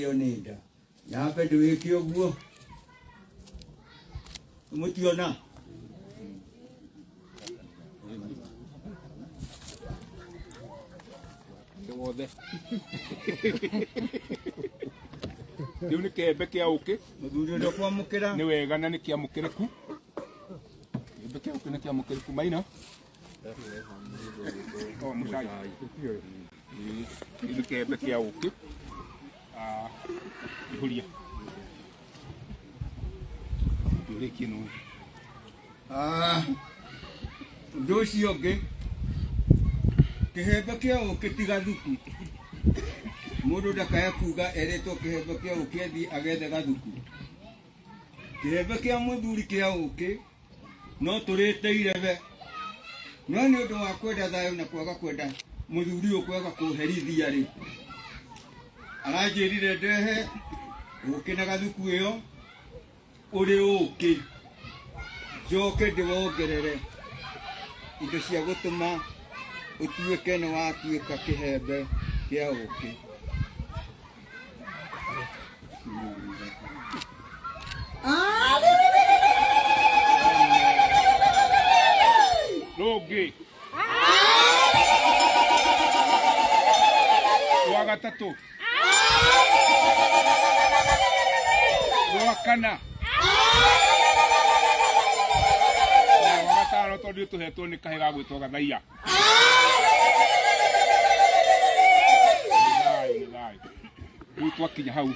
Ĩyo nĩ nda. Nyambe ndĩwĩke ũguo. Mũtiona? Wothe rĩu nĩ kĩembe kĩa ũkĩ. Mũthuri ũrĩa kwamũkĩra. Nĩ wega na nĩ kĩamũkĩrĩku. Kĩembe kĩa ũkĩ nĩ kĩamũkĩrĩku maina. Oh, mũcai. Ĩĩ, nĩ kĩembe kĩa ũkĩ. Ah, ihũria. Ndũrĩkie no. Ah, ũndũ ũcio ũngĩ, kĩhembe kĩa ũkĩ ti gathuku. Mũndũ ndakae kuga erĩtwo kĩhembe kĩa ũkĩ athiĩ agethe gathuku. Kĩhembe kĩa mũthuri kĩa ũkĩ no tũrĩte irebe, no nĩ ũndũ wa kwenda thayũ na kwaga kwenda mũthuri ũyũ kwaga kũherithia rĩ, aranjĩrire ndehe ũkĩ na gathuku ĩyo ũrĩ ũkĩ, njoke ndĩwongerere indo cia gũtũma ũtuĩke nĩ watuĩka kĩhembe kĩa ũkĩ. Rũngĩ. Rwa gatatũ. Rwa kana. Na rwa gatano tondũ tũhetwo nĩ kahĩ ga gwĩtwo gathaiya. Thayũ nĩ thayũ. Rĩu twakinya hau,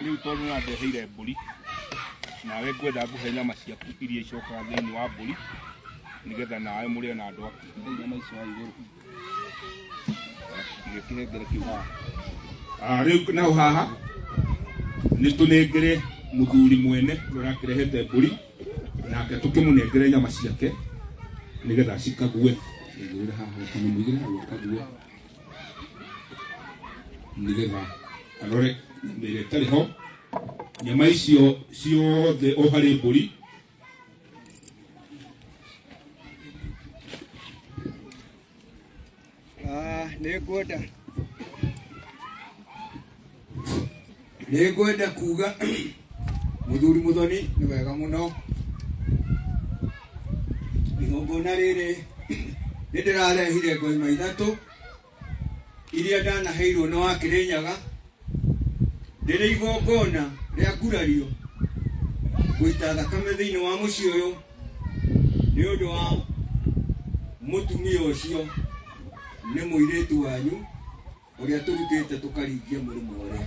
rĩu tondũ nĩwandeheire mbũri, nawe ngwenda ngũhe nyama ciaku iria icokaga thĩinĩ wa mbũri, nĩgetha nawe mũrĩe na andũ aku. He nyama icio haha igũrũ. Iga kĩhengere kĩu haha. Ah, rĩu naho haha nĩ tũnengere mũthuri mwene ũrĩa ũrakĩrehete mbũri, nake tũkĩmũnengere nyama ciake nĩgetha cikague. Igĩrĩra haha, ũkamũigĩra hau akague, nĩgetha arore nyama ĩrĩa ĩtarĩ ho. Nyama icio ciothe o harĩ mbũri. Ah, nĩ ngwenda kuga mũthuri mũthoni nĩ wega mũno. Igongona rĩrĩ nĩ ndĩrarehire ngoima ithatũ iria ndanaheirwo nĩ wa Kĩrĩnyaga rĩrĩ igongona rĩa ngurario gũita thakame thĩinĩ wa mũciĩ ũyũ nĩ ũndũ wa mũtumia ũcio nĩ mũirĩtu wanyu ũrĩa tũrutĩte tũkaringia mũrĩmo ũrĩa.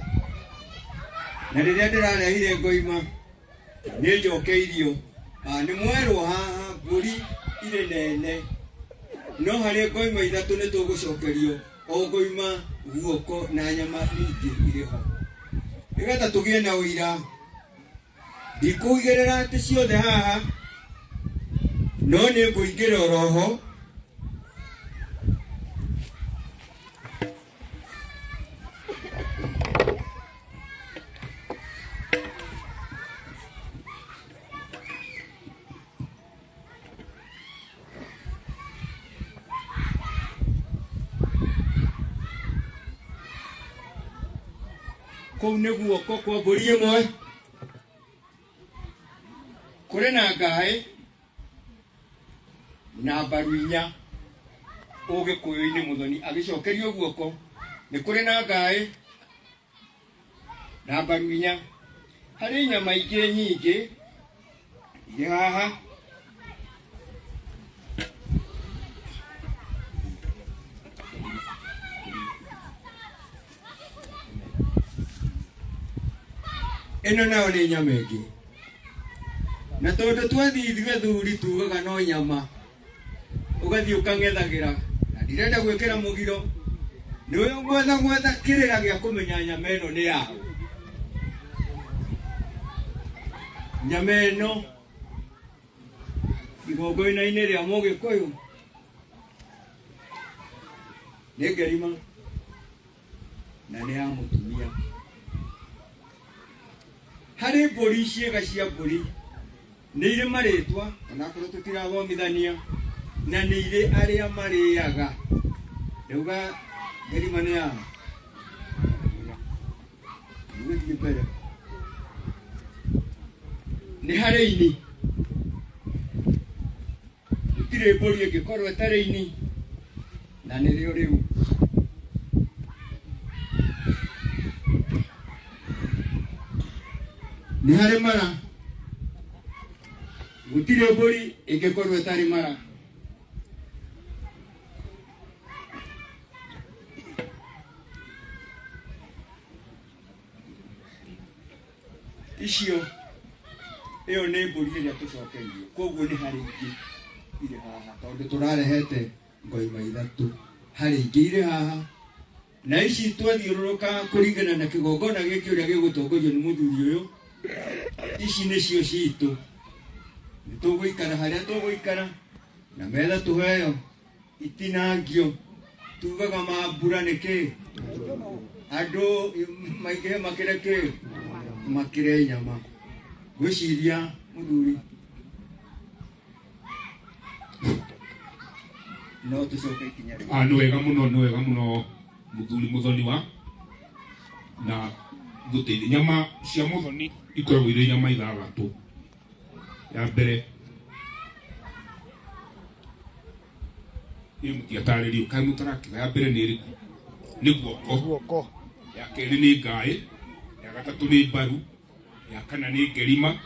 Na rĩrĩa ndĩrarehire ngoima nĩ njokeirio, nĩ mwerwo haha mbũri irĩ nene, no harĩ ngoima ithatũ nĩ tũgũcokerio o ngoima guoko na nyama nyingĩ irĩ ho nĩgetha tũgĩe na ũira. Ndikũigĩrĩra atĩ ciothe haha, no nĩ ngũingĩra oroho. Kũu nĩ guoko kwa mbũri ĩmwe kũrĩ na ngaĩ na mbaru inya. Ũgĩkũyũ-inĩ mũthoni agĩcokerio guoko nĩ kũrĩ na ngaĩ na mbaru inya. Harĩ nyama ingĩ nyingĩ irĩ haha. Ĩno nayo nĩ nyama ĩngĩ, na tondũ twathiĩ ithuĩ athuri tugaga no nyama, ũgathiĩ ũkang'ethagĩra, na ndirenda gwĩkĩra mũgiro nĩ ũyũ gwetha gwetha kĩrĩra gĩa kũmenya nyama ĩno nĩ yaũ. Nyama ĩno igongona-inĩ rĩa Mũgĩkũyũ nĩ ngerima na nĩ ya mũtumia. Harĩ mbũri, ciĩga cia mbũri nĩ irĩ marĩtwa onakorwo tũtirathomithania, na nĩ irĩ arĩa marĩaga. Ndauga ngerima nĩ ya Tũgĩthiĩ mbere nĩ harĩ ini, gũtirĩ mbũri ĩngĩkorwo ĩtarĩ ini, na nĩrĩo rĩu. Nĩ harĩ mara, gũtirĩ mbũri ĩngĩkorwo ĩtarĩ mara. Icio ĩyo nĩ mbũri ĩrĩa tũcokeirio, koguo nĩ harĩ ingĩ irĩ haha, tondũ tũrarehete ngoima ithatũ, harĩ ingĩ irĩ haha, na ici twathiũrũrũka kũringana na kĩgongona gĩkĩ ũrĩa gĩgũtongorio nĩ mũthuri ũyũ. Ici nĩcio citũ, nĩ tũgũikara harĩa tũgũikara na metha tũheo itinangio. Tugaga mambura nĩ kĩ andũ maingĩhe makĩre kĩ makĩre nyama. Ngwĩciria mũthuri no tũcoke ikinya rĩu. Ah, nĩ wega mũno, nĩ wega mũno mũthuri mũthoni wa na gũteithia. Nyama cia mũthoni ikoragwo irĩ nyama ithathatũ. Ya mbere ĩ mũtiatarĩrio kaĩ mũtarakiga. Ya mbere nĩ ĩrĩkũ? Nĩ guoko. Guoko. Ya kerĩ nĩ ngaĩ, ya gatatũ nĩ mbaru, ya kana nĩ ngerima,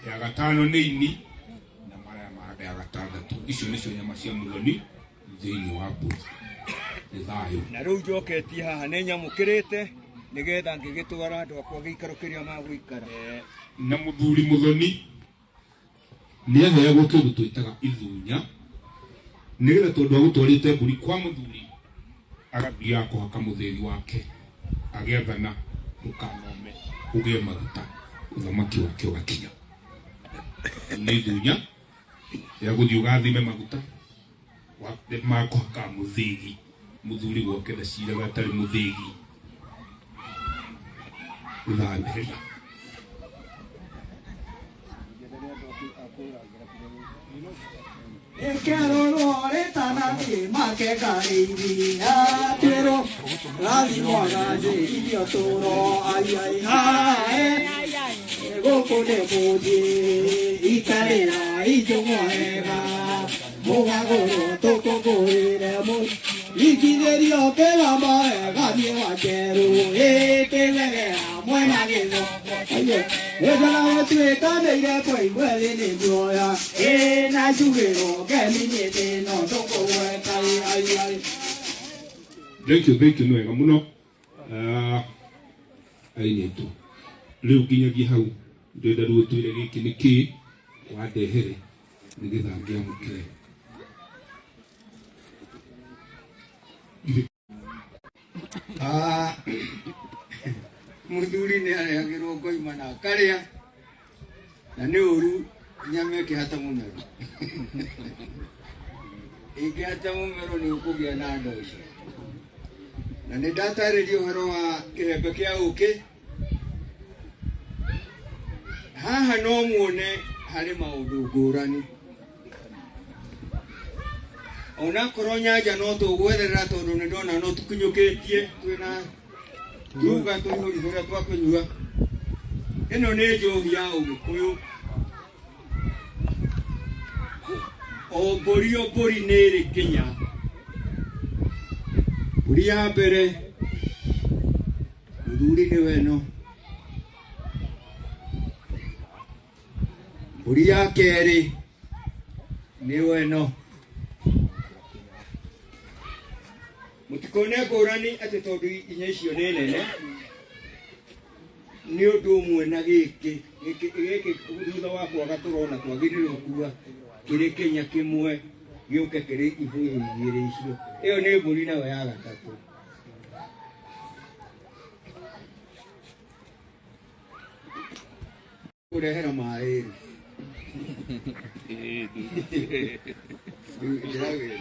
ya gatano nĩ ini, na mara ya gatandatũ. Icio nĩcio nyama cia mũthoni thĩinĩ wa mbũri. Nĩ thayũ. Na rĩu njoketie haha nĩ nyamũkĩrĩte nĩgetha ngĩgĩtwara andũ akwa gĩikaro kĩrĩa magũikara. Na mũthuri mũthoni nĩ aheagwo kĩndũ twĩtaga ithunya, nĩgetha tondũ agũtwarĩte mbũri kwa mũthuri agathiaga kũhaka mũthĩgi wake agĩathana ndũkanome ũgĩe maguta, ũthamaki wake ũgakinya. Nĩ ithunya rĩa gũthiĩ ũgathime maguta makũhaka mũthĩgi. Mũthuri gwake ndaciraga atarĩ mũthĩgi. Thayũ. Ekerorwo rĩtanathiĩ make ngarĩithia twĩrwo rathimwaga njĩithio tũro ai hae gũkũ nĩ mũthiĩ ikarĩra ijũng'wa wega mũgagũrwo tũkũgũrĩre mũ ikithĩrio kĩgamba wega thiĩ wa njerũ ĩkĩthegea mwena gĩthongo ĩndana gũtuĩkanĩire kũigua thĩ nĩ guoya ĩna cugĩrwo ngemi nĩ thĩna tũkũgweta ai ai. Thank you, thank you, nĩ wega mũno. Ah, airĩtu rĩu nginyagia hau ndĩrenda rĩu ũtwĩre gĩkĩ nĩ kĩĩ wandehere nĩgetha ngĩamũkĩre. Ah, mũthuri nĩ arehagĩrwo ngoima na akarĩa, na nĩ ũru nyama ĩkĩhata mũmero. Ĩngĩhata mũmero nĩ ũkũgĩa na ndoco. Na nĩ ndatarĩria ũhoro wa kĩhembe kĩa ũkĩ haha, no muone harĩ maũndũ ngũrani, onakorwo nyanja no tũgwetherera, tondũ nĩ ndona no tũkinyũkĩtie twĩna tuga tũihũri tũrĩa twa kũnyua. Ĩno nĩ njohi ya ũgĩkũyũ. O mbũri o mbũri nĩ ĩrĩ kĩnya. Mbũri ya mbere mũthuri nĩwe ĩno, mbũri ya kerĩ nĩwe ĩno. Mũtikone ngũrani atĩ tondũ inya icio nĩ nene nĩ ũndũ ũmwe na gĩkĩ gĩkĩ gĩkĩ thutha wa kwaga tũrona twagĩrĩirwo gũkua kĩrĩ kĩnya kĩmwe gĩũke kĩrĩ ibũyũ igĩrĩ icio. Ĩyo nĩ mbũri nayo ya gatatũ. Kũrehera maĩ rĩ ndĩragĩra.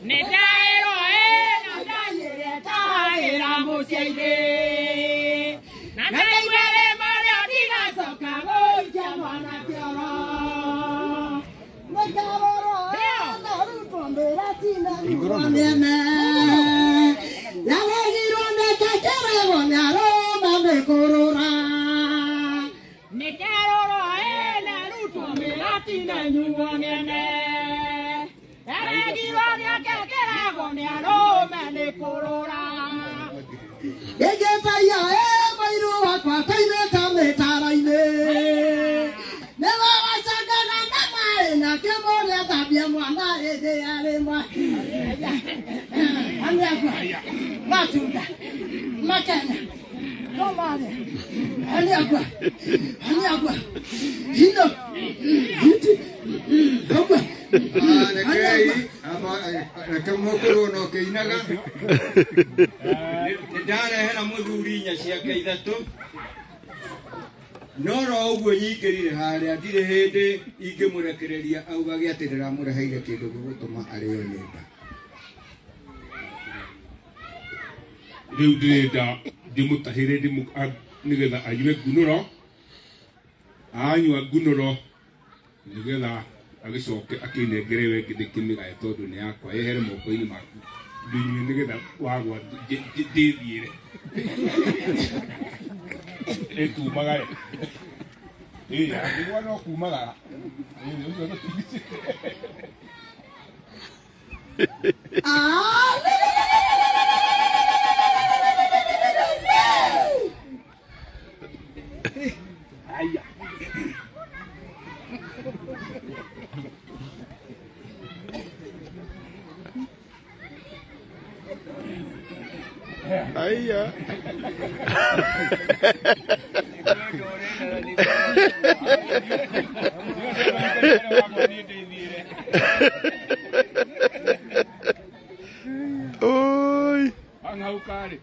Nĩ ndaĩrwo ĩ na ndaiyĩre tahagĩra mũciĩ-inĩ. mĩene yaregirwo nĩkekĩragwo nĩ arũme nĩ kũrũra Nĩkerũrwo ĩna rutwo mĩratina nyuo mĩene yaregirwo nĩakekĩragwo nĩ arũme nĩ kũrũra Ingĩtaia ĩ mũiru wakwa koimĩte mĩtaro-inĩ nĩwe wacangaga na maĩ na kĩmũrĩa thambia mwana hĩndĩ yarĩ aniagua matunda makenya tũmarĩ aniagua aniagua hino hiti ogua Rekei reke mũkorwo na ũkĩinaga nĩ ndarehera mũthuri inya ciake ithatũ no ro ũguo nyingĩrire harĩa ndirĩ hĩndĩ ingĩmũrekereria augage atĩ ndĩramũreheire kĩndũ gĩgũtũma arĩo nĩ nda. Rĩu ndĩrenda ndĩmũtahĩre nĩgetha anyue ngunũro anyua ngunũro nĩgetha agĩcoke akĩnengere we ngĩ ndĩkĩmĩgae tondũ nĩ yakwa yehere moko-inĩ maku ndĩnyue nĩgetha wagwa ndĩthiĩre ĩkumagare ĩĩ angĩgwa no kumagara ĩĩ ũcio tũtigicĩte. Aya. Aya. Oi. Ang'aũka-rĩ.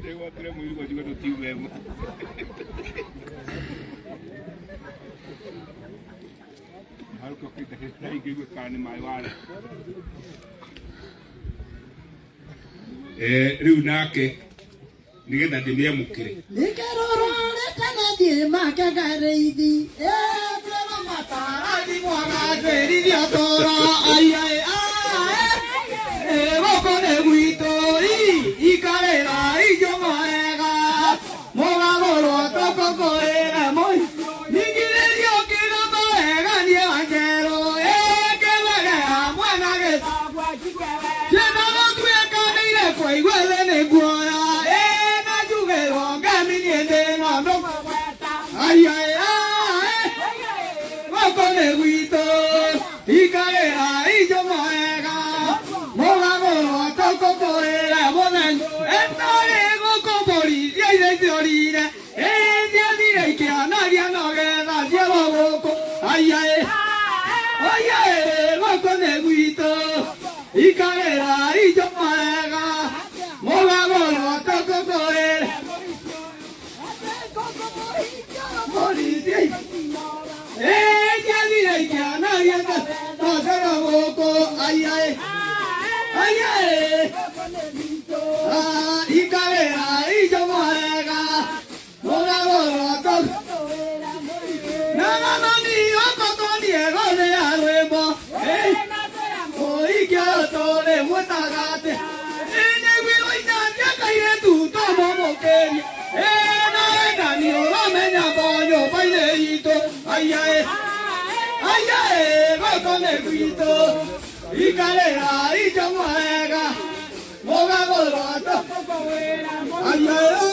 Ndĩgwatire mũirũ njigue tũtiuge Harũka ũkĩndahĩra ingĩigue kana nĩ maĩ warĩ. Rĩu nake nĩgetha ndĩmĩamũkĩre Nĩkerũrwo rĩtanathiĩ make ngarĩithi ĩtwĩra matarathi mwagathĩrithia toro aiai ae gũkũ nĩ gwitũ ikarĩra ijũng'o wega mũgagũrwo tũkũkũrĩre mũi ningĩrĩrio kĩgamba wega niĩ wanjerũ ĩkĩrege hamwe na gĩcagua ciĩna gũtuĩka nĩire kwaigua thĩ nĩ nguoya ĩna njugĩrwo ngemi niĩ ndĩ na ndũ aiai ae gũkũ nĩ gwitũ ikarĩra ijũng'o wega mũgagũrwo tũkũkũrĩre mũthenya ĩtarĩ gũkũ mbũri ciaire ciorire ĩciathire ikĩanagia nogetha ciarwo gũkũ aiai aiai gũkũ nĩ gwitũ ikarĩra ijũng'o wega mũgagũrwo tũkũkũrĩre mbũri ciathire ikĩanagia nogetha gũkũ aiai aiai ikarĩra ijũng'o wega mũgagũrwo tũkũ Naganani okotonie gothe ya rwĩmbo ũingĩotore mũtagate nĩguo inania kairĩtu tũmũmũkĩrie na wendani ũramenya bo nyũmba-inĩ itũ aiaĩ aiaĩ gũkũ nĩ gwitũ ikarĩra ijũng'o wega mũgagũrwo tũ aiaĩ.